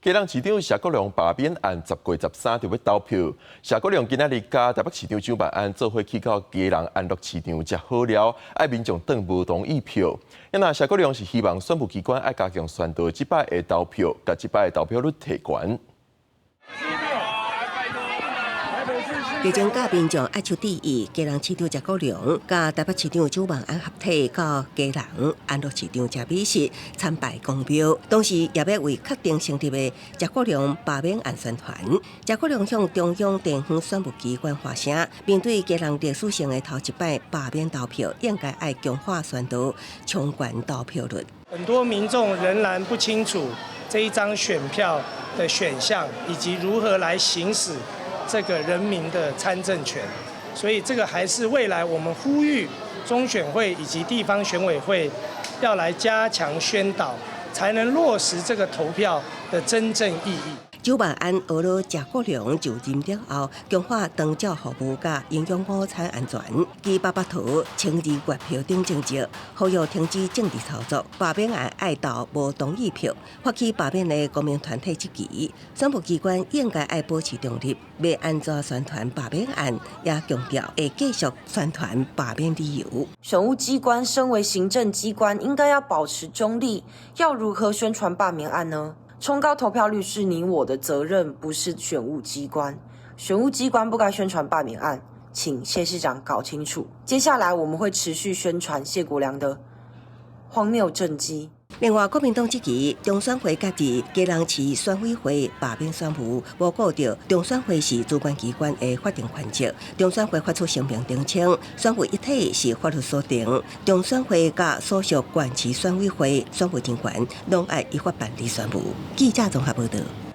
基隆市長謝國樑罷免案10月13就欲投票。謝國樑今仔日佮台北市長蔣萬安做伙去到基隆安樂市場食好料，愛民眾轉無同意票。啊，謝國樑是希望選務機關愛加強宣導，這擺的投票，共這擺的投票率提懸。日前佮民眾愛求致意，基隆市長謝國樑佮台北市長蔣萬安合體到基隆安樂市場食美食參拜公廟，同時也欲為確定成立的謝國樑罷免案宣傳。謝國樑向中央地方選務機關發聲，面對基隆歷史性的頭一擺罷免投票，應該愛強化宣導，衝懸投票率。很多民眾仍然不清楚這一張選票的選項，以及如何來行使這個人民的參政權，所以這個還是未來我們呼籲中選會以及地方選委會要來加強宣導，才能落實這個投票的真正意義。蔣萬安呵咾謝國樑就任了後，強化長照服務佮營養午餐安全，基巴巴桃、清二月票等政策，呼籲停止政治操作，罷免案愛投無同意票。發起罷免的公民團體質疑，選務機關應該愛保持中立，欲按怎宣傳罷免案，也強調會繼續宣傳罷免理由。選務機關身為行政機關，應該要保持中立，要如何宣傳罷免案呢？衝高投票率是你我的責任，不是選務機關。選務機關不該宣傳罷免案，請謝市長搞清楚。接下來我們會持續宣傳謝國樑的荒謬政績。另外，國民黨質疑中選會決議基隆市選委會罷免選務，無顧著中選會是主管機關的法定權責。中選會發出聲明澄清，選務一體是法律所定，中選會佮所屬縣市選委會選務人員攏愛依法辦理選務。記者綜合報導。